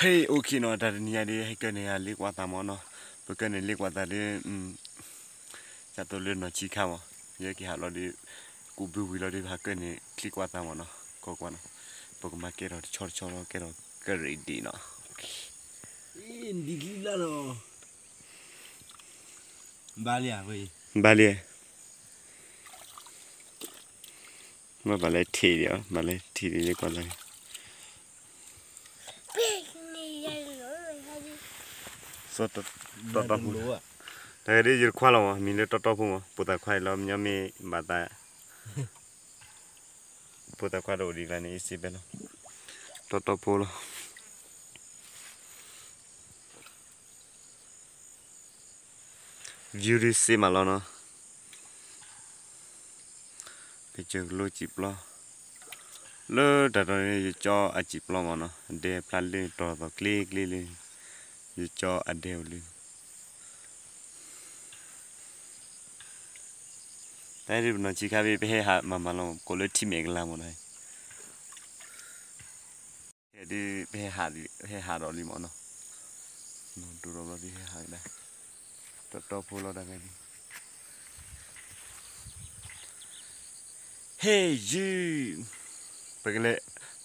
ဟဲ OK နီၤ, တၢ်တနံၤညါဒီး ဟဲကၢၢ်န့ၢ်ယၤလ့ကွၢ်သးမၢ်နီၤ, ပကၢၢ်န့ၢ်လ့ကွၢ်သးဒီး ဒ်သိးလၢနီၢ်ဆံခါမၢ်, ယဲက့ၤဟးလီၤဒီး ကူးဘုဝံၤလီၤဒီး ပဟးကၢၢ်န့ၢ်ချံကွၢ်သးမၢ်နီၤ, ကီကွၢ်နီၤ, ပကမၤကဲထီၣ်တဆီတဆီလီၤ, ကဲထီၣ်ကရံၣ်ဒံးနီၤ, ဒ်ချံလၢ်လီၤ, ဘၣ်လံ, ဘၣ်လံ, မ့ၢ်ဘၣ်လဲၤထံၣ်ဒံး, ဘၣ်လဲၤထံၣ်ဒံးလ့ကွၢ်သး စီၤတီတီဖိ, တၢ်ဂ့ၢ်ဒ်ယတခွါလီၤမး, မံၤလၢတီတီဖိမး, ပိာ်သၣ်ခွါအံၤလီၤ, မညီမ့ၢ်ဘၣ်သး, ပိာ်သၣ်ခွါတအိၣ်ဒံးကျါန့ၣ် အ့စ့ဖဲလီၤ, တီတီဖိလီၤ. View ဒ်စ့မးလီၤနီၤ, ကစၢၢ်ကလိစံာ်ပျီ, လၢတၢ်တီၤန့ၣ် ယကၠီအစံာ်ပျီမးနီၤ, အဒဲဖျါလၢတီၤသီၤကျ့ကျ့လၢ, ယကၠီအဒဲအိၣ်လၢ တၢ်ဒ်ပနီၢ်ဆံခါဘ့ၣ် ပဟဲဟးမၤမၤလီၤ, ကိးလၢထံမဲာ်ကလၤမးနီၤ, ဟဲဒ်ပဟဲဟးဒီးလံမးနီၤ, နီၢ်ဒိၣ်ဒီးဘျီဒ်ဟဲဟးကဒါ, တီတီဖိလီၤတၢ်ဂ့ၢ်ဒ် ဟဲယုၢ်, ပကလဲၤ,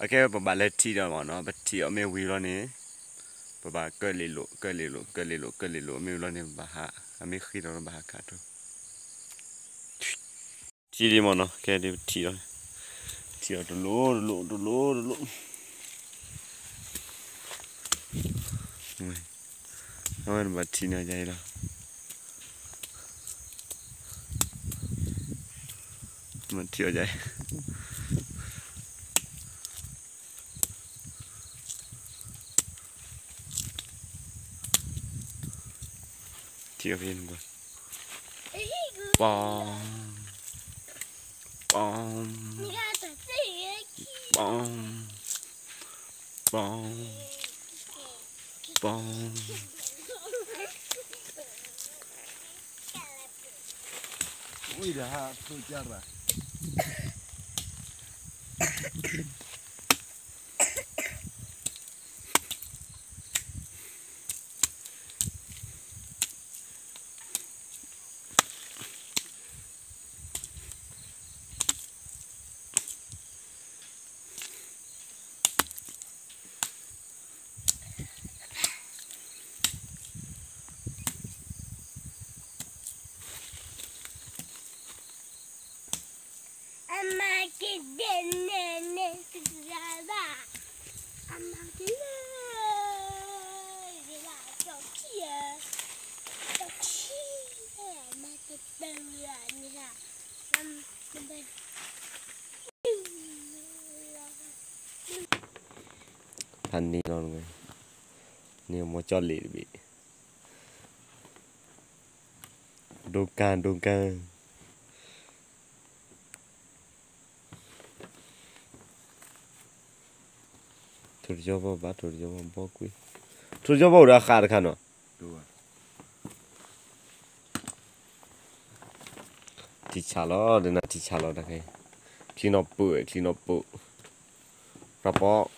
အကဲပဘၣ်လဲၤထံၣ်ဒီးမးနီၤ, ပထံၣ်အီၤမ့ၢ်ဝံၤလီၤန့ၣ်, ပဘၣ်ကၢၢ်လ့လိာ် ကၢၢ်လ့လိာ် ကၢၢ်လ့လိာ် ကၢၢ်လ့လိာ် မ့ၢ်ဝံၤလီၤန့ၣ် ပဘၣ်ဟး, အမ့ၢ်ဃ့ထီၣ်ဒီးဘၣ်ဟးခးထီၣ်, ထံၣ်လံမးနီၤ, ကဲဒ်ပထံၣ်ဒီး, ထံၣ်အီၤတလိၣ်တလိၣ်တလိၣ်တလိၣ် အဝဲဘၣ်ထံၣ်န့ၢ်ယၤအံၤလီၤ, မ့ၢ်ထံၣ်အီၤယၤအံၤ, ထံၣ်အီၤဖဲန့ၣ်, ပီ, ပီ, ပီ, ပီ, ပီ ဝံၤဒီးဟးဖျိးကၢ်ရၣ်ဖးန့ၢ်လီၤ, န့ၢ်မိၢ်ကၠီလ့ၣ်တဘ့ၣ်, ဒိကၢ်ဒိကၢ်, ထိၣ်တယီဘီဘၣ် ထိၣ်တယီဘီဘီကွံာ်, ထိၣ်တယီဘီအိၣ်ဒီးဃာ်တခါနီၤ, ထံဆးလီၤ ဒ်နၤထံဆးလီၤတခါ, ချံနီၢ်ပၢၢ် ချံနီၢ်ပၢၢ်, ပြၢ်ပီ